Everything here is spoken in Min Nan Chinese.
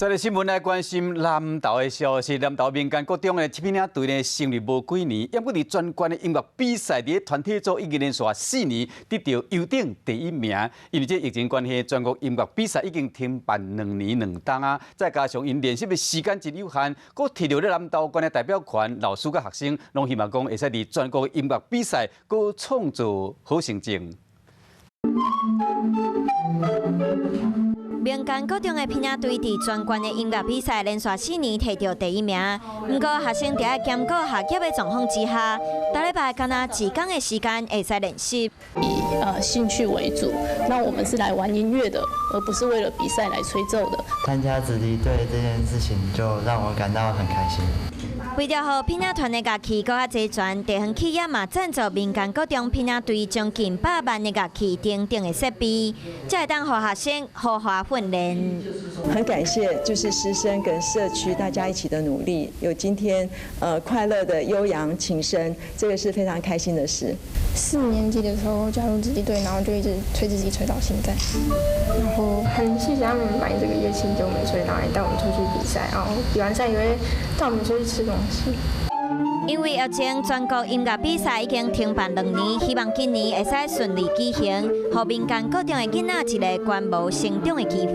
再來新聞來關心南投的消息，南投民間國中的七品嶺隊呢成立無幾年，毋過佇全縣的音樂比賽，佇團體組已經連續4年得到優等第一名。因為這疫情關係，全國音樂比賽已經停辦2年2冬啊，再加上𪜶練習的時間真有限，閣提著咧南投縣的代表權，老師佮學生攏希望講會使佇全國音樂比賽閣創造好成績。民間國中的拼音隊佇全縣的音樂比賽連續四年提著第一名。毋過學生佇愛兼顧學業的狀況之下，逐禮拜干焦一工的時間會使練習。以興趣為主，那我們是來玩音樂的，而不是為了比賽來吹奏的。參加子弟隊這件事情就讓我感到很開心。為著予拼音團的樂器閣較齊全，地方企業嘛贊助民間國中拼音隊將近100萬的樂器等等的設備，才會當予學生好好訓練。很感謝，就是師生跟社區大家一起的努力，有今天快樂的悠揚琴聲，這個是非常開心的事。四年級的時候加入子弟隊，然後就一直吹自己吹到現在，然後很謝謝他們買這個樂器給我們吹，然後也帶我們出去比賽，然後比完賽也會帶我們出去吃東西。因為疫情，全國音樂比賽已經停辦2年，希望今年會使順利舉行，予民間國中的囡仔一個觀摩成長的機會。